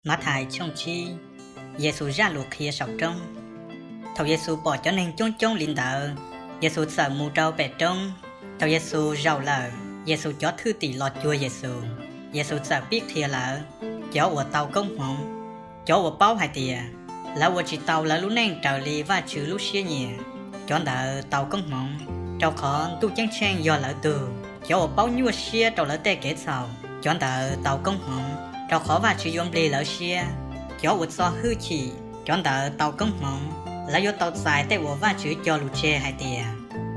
Mathais tshooj tsib. Yexus zaj lus qhia saum roob. Thaum Yexus pom cov neeg coob coob li ntawd, Yexus txawm mus rau pem roob. Thaum Yexus zaum lawm, Yexus cov thwj tim los cuag Yexus. Yexus txawm pib qhia lawv: Cov uas tau koob hmoov, cov uas paub hais tias lawv ua tsis tau lawv lub neej raws li Vajtswv lub siab nyiam, cov ntawd tau koob hmoov, rau qhov Ntuj Ceeb tsheej yog lawv tug. Cov uas paub nyuaj siab rau lawv tej kev txhaum, cov ntawd tau koob hmoov, rau qhov Vajtswv yuav nplig lawv siab. Cov uas txo hwj chim, cov ntawd tau koob hmoov, lawv yuav tau txais tej uas Vajtswv cog lus tseg hais tias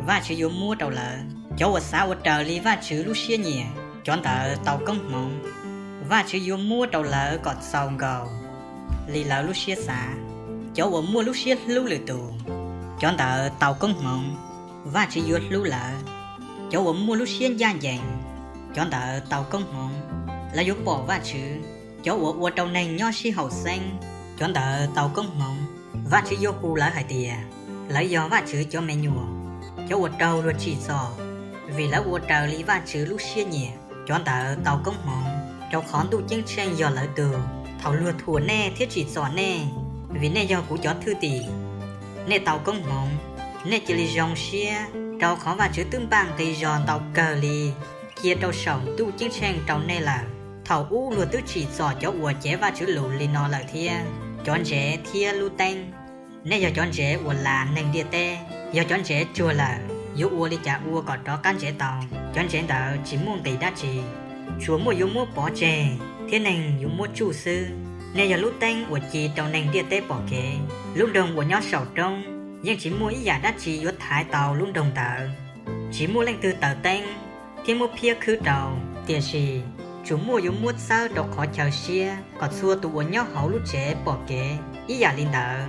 Vajtswv yuav muab rau lawv. Cov uas xav ua raws li Vajtswv lub siab nyiam, cov ntawd tau koob hmoov, Vajtswv yuav muab rau lawv kom txaus nkaus li lawv lub siab xav. Cov uas muaj lub siab hlub lwm tus, cov ntawd tau koob hmoov, Vajtswv yuav hlub lawv. Cov uas muaj lub siab ncaj ncees, cov ntawd tau koob hmoov, lawv yuav pom Vajtswv. Cov uas ua rau neeg nyob sib haum xeeb, cov ntawd tau koob hmoov, Vajtswv yuav hu lawv hais tias lawv yog Vajtswv cov me nyuam. Cov uas raug luag tsim txom vim lawv ua raws li Vajtswv lub siab nyiam, cov ntawd tau koob hmoov, rau qhov Ntuj Ceeb tsheej yog lawv tug. Thaum luag thuam nej thiab tsim txom nej vim nej yog kuv cov thwj tim, nej tau koob hmoov. Nej cia li zoo siab, rau qhov Vajtswv twb npaj nqi zog ntau kawg li cia rau saum Ntuj Ceeb tsheej rau nej lawm. Thaum ub luag twb tsim txom cov uas cev Vajtswv lus li no lawm thiab. Cov ntsev thiab lub teeb. Nej yog cov ntsev uas las neeg ntiaj teb. Yog cov ntsev tsuag lawm, yuav ua li cas ua kom rov qab ntsev tau? Cov ntsev ntawd tsis muaj nqis dab tsi, tsuas muaj yuav muab pov tseg thiab neeg yuav muab tsuj xwb. Nej yog lub teeb uas ci rau neeg ntiaj teb pom kev. Lub nroog uas nyob saum roob yeej tsis muaj ib yam dab tsi yuav thaiv tau lub nroog ntawd. Tsis muaj leej twg taws teeb thiab muab phiab khwb rau, tiam sis tsuas muaj yuav muab txawb rau qhov chaw siab kom txhua tus uas nyob hauv lub tsev pom kev. Ib yam li ntawd,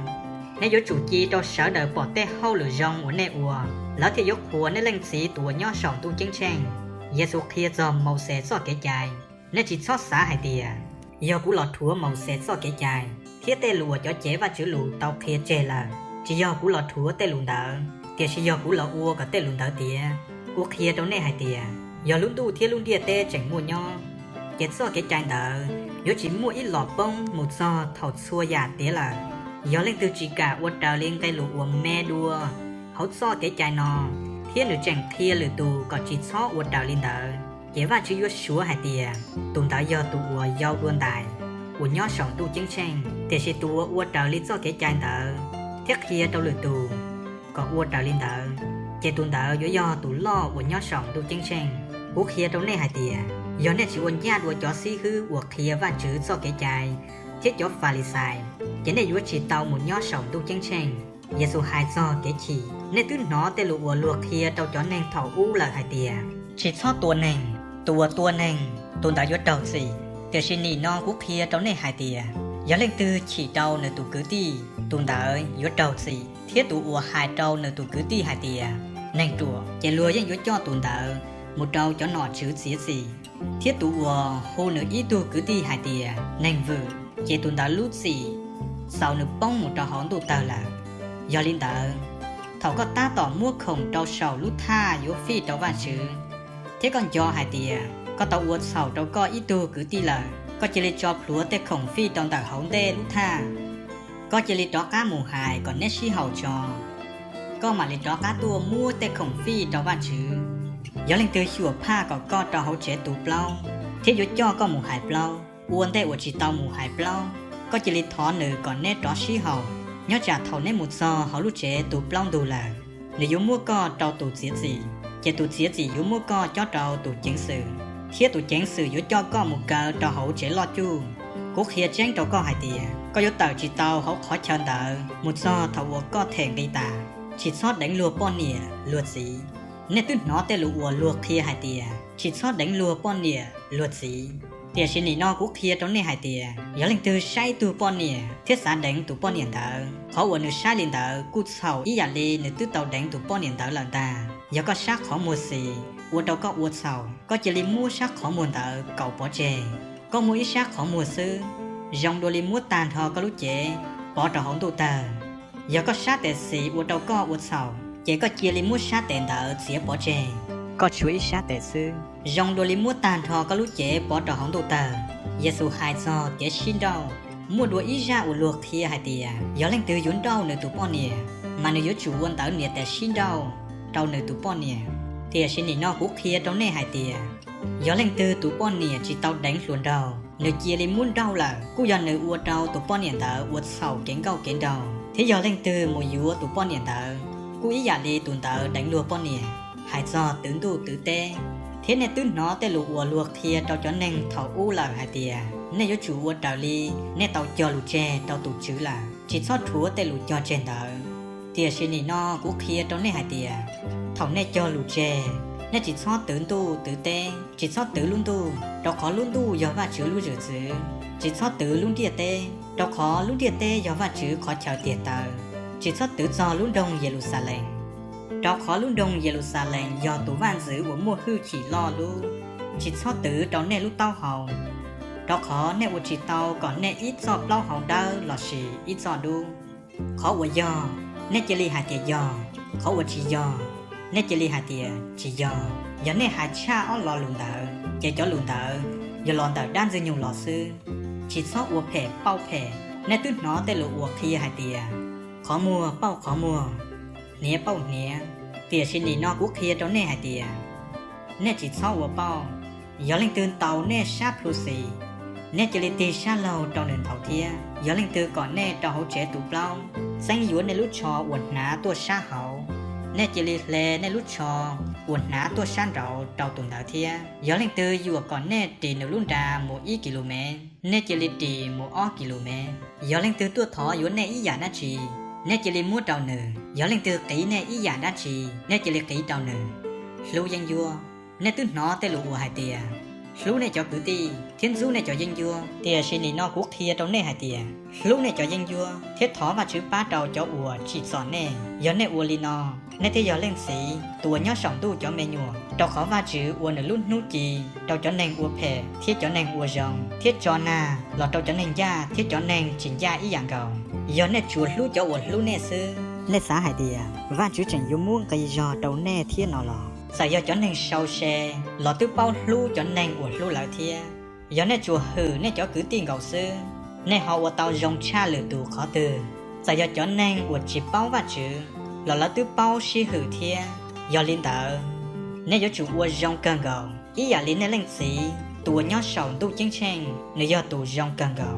nej yuav tsum ci rau sawv daws pom tej hauj lwm zoo uas nej ua, lawv thiaj yuav qhuas nej Leej Txiv tus uas nyob saum Ntuj Ceeb tsheej. Yexus qhia txog Mauxes txoj kev cai. Nej tsis txhob xav hais tias, yog kuv los rhuav Mauxes txoj kev cai thiab tej lus uas cov cev Vajtswv lus tau qhia tseg lawm. Tsis yog kuv los rhuav tej lus ntawd, tiam sis yog kuv los ua kom tej lus ntawd tiav. Kuv qhia rau nej hais tias, yog lub ntuj thiab lub ntiaj teb tseem muaj nyob, ces txoj kev cai ntawd yuav tsis muaj ib los poob mus txog thaum txhua yam tiav lawm. Yog leej twg tsis kam ua raws li nqe lus uas me dua hauv txoj kev cai no, thiab nws tseem qhia lwm tus kom tsis txhob ua raws li ntawd, ces Vajtswv yuav suav hais tias tus ntawd yog tus uas yau dua ntais uas nyob saum Ntuj Ceeb tsheej. Tiam sis tus uas ua raws li txoj kev cai ntawd thiab qhia rau lwm tus kom ua raws li ntawd, ces tus ntawd yuav yog tus loj uas nyob saum Ntuj Ceeb tsheej. Kuv qhia rau nej hais tias, yog nej tsis ua ncaj dua cov xib hwb uas qhia Vajtswv txoj kev cai thiab cov Falixais, ces nej yuav tsis tau mus nyob saum Ntuj Ceeb tsheej. Yexus hais txog kev chim. Nej twb hnov tej lus uas luag qhia rau cov neeg thaum ub lawm hais tias, tsis txhob tua neeg, tus uas tua neeg, tus ntawd yuav raug txim. Tiam sis nim no kuv qhia rau nej hais tias, yog leej twg chim rau nws tus kwv tij, tus ntawd yuav raug txim, thiab tus uas hais rau nws tus kwv tij hais tias, neeg ruam, ces luag yeej yuav coj tus ntawd mus rau cov nom tswv txiav txim. Thiab tus uas hu nws ib tug kwv tij hais tias, neeg vwm, ces tus ntawd lub txim txaus nws poob mus rau hauv ntuj tawg lawm. Yog li ntawd, thaum koj tab tom muab khoom rau saum lub thaj yuav fij rau Vajtswv, thiab koj nco hais tias koj tau ua txhaum rau koj ib tug kwv tij lawm, koj cia li tso plhuav tej khoom fij rau ntawm hauv ntej lub thaj. Koj cia li rov qab mus hais kom neb sib haum tso, koj mam li rov qab tuaj muab tej khoom fij rau Vajtswv. Yog leej twg xyuam phaj kom koj rau hauv tsev tu plaub, thiab yuav coj koj mus hais plaub, ua ntej uas tsis tau mus hais plaub, koj cia li thov nws kom neb rov sib haum, nyob tsam thaum neb mus txog hauv lub tsev tu plaub ntug lawm, nws yuav muab koj rau tus txiav txim, ces tus txiav txim yuav muab koj cob rau tus ceev xwm, thiab tus ceev xwm yuav coj koj mus kaw rau hauv tsev loj cuj. Kuv qhia tseeb rau koj hais tias, koj yuav tawm tsis tau hauv qhov chaw ntawd mus txog thaum uas koj them nqi tas. Tsis txhob deev luag poj niam luag txiv. Nej twb hnov tej lus uas luag qhia hais tias, tsis txhob deev luag poj niam luag txiv. Tiam sis nim no kuv qhia rau nej hais tias, yog leej twg saib ib tug poj niam thiab xav deev tus poj niam ntawd, qhov uas nws saib li ntawd kuj txhaum ib yam li nws twb tau deev tus poj niam ntawd lawm ntag. Yog koj sab qhov muag xis ua rau koj ua txhaum, koj cia li muab sab qhov muag ntawd kauv pov tseg. Koj muaj ib sab qhov muag xwb, zoo dua li muab tag nrho koj lub cev pov rau hauv ntuj tawg. Yog koj sab tes xis ua rau koj ua txhaum, ces koj cia li muab sab tes ntawd txiav pov tseg. Koj tshuav ib sab tes xwb, zoo dua li muab tag nrho koj lub cev pov rau hauv ntuj tawg. Yexus hais txog kev sib nrauj. Muaj dua ib zaj uas luag qhia hais tias yog leej twg yuav nrauj nws tus poj niam, mas nws yuav tsum ua ntawv niam tais sib nrauj rau nws tus poj niam. Tiam sis nim no kuv qhia rau nej hais tias, yog leej twg tus poj niam tsis tau deev hluas nraug, nws cia li muab nrauj lawm, kuj yog nws ua rau tus poj niam ntawd ua txhaum kev nkauj kev nraug. Thiab yog leej twg mus yuav tus poj niam ntawd, kuj ib yam li tus ntawd deev luag poj niam. Hais txog twv ntuj twv teb, thiab nej twb hnov tej lus uas luag qhia rau cov neeg thaum ub lawm hais tias, nej yuav tsum ua raws li nej tau cog lus tseg rau tus Tswv lawm, tsis txhob rhuav tej lus cog tseg ntawd. Tiam sis nim no kuv qhia rau nej hais tias, thaum nej cog lus tseg, nej tsis txhob twv ntuj twv teb, tsis txhob twv lub ntuj, rau qhov lub ntuj yog Vajtswv lub zwm txwv. Tsis txhob twv lub ntiaj teb, rau qhov lub ntiaj teb yog Vajtswv qhov chaw tiag taw. Tsis txhob twv txog lub nroog Yeluxalees, rau qhov lub nroog Yeluxalees yog tus vaj ntxwv uas muaj hwj chim loj lub. Tsis txhob twv rau nej lub taub hau, rau qhov nej ua tsis tau kom nej ib txoj plaub hau dawb lossis ib txoj dub. Qhov uas yog, nej cia li hais tias yog; qhov uas tsis yog, nej cia li hais tias tsis yog. Yog nej hais tshaj ob lo lus ntawd, ces cov lus ntawd yog los ntawm dab Ntxwg nyoog los xwb. Tsis txhob ua phem pauj phem. Nej twb hnov tej lus uas qhia hais tias, qhov muag pauj qhov muag, hniav pauj hniav. Tiam sis nim no kuv qhia rau nej hais tias, nej tsis txhob ua pauj. Yog leej twg ntaus nej sab plhu xis, nej cia li tig sab laug rau nws ntaus thiab. Yog leej twg kom nej rau hauv tsev tu plaub, txeeb yuav nej lub tsho uas hnav tuaj sab hauv, nej cia li hle nej lub tsho uas hnav tuaj sab nraud rau tus ntawd thiab. Yog leej twg yuam kom nej ris nws lub nra mus ib kis lus mev, nej cia li ris mus ob kis lus mev. Yog leej twg tuaj thov yuav nej ib yam dab tsi, nej cia li muab rau nws. Yog leej twg qiv nej ib yam dab tsi, nej cia li qiv rau nws. Hlub yeeb ncuab. Nej twb hnov tej lus uas hais tias, hlub nej cov kwv tij thiab ntxub nej cov yeeb ncuab. Tiam sis nim no kuv qhia rau nej hais tias, hlub nej cov yeeb ncuab thiab thov Vajtswv pab rau cov uas tsim txom nej. Yog nej ua li no, nej thiaj yog Leej Txiv tus uas nyob saum ntuj cov me nyuam, rau qhov Vajtswv ua nws lub hnub ci rau cov neeg ua phem thiab cov neeg ua zoo, thiab tso nag los rau cov neeg ncaj thiab cov neeg tsis ncaj ib yam nkaus. Yog nej tsuas hlub cov uas hlub nej xwb, nej xav hais tias Vajtswv tseem yuav muab nqi zog rau nej thiab no los? Txawm yog cov neeg sau se los twb paub hlub cov neeg uas hlub lawv thiab. Yog nej tsuas hwm nej cov kwv tij nkaus xwb, nej ho ua tau zoo tshaj lwm tus qhov twg? Txawm yog cov neeg uas tsis paub Vajtswv los lawv twb paub sib hwm thiab. Yog li ntawd, nej yuav tsum ua zoo kawg nkaus ib yam li nej Leej Txiv tus uas nyob saum ntuj ceeb tsheej, nws yog tus zoo kawg nkaus.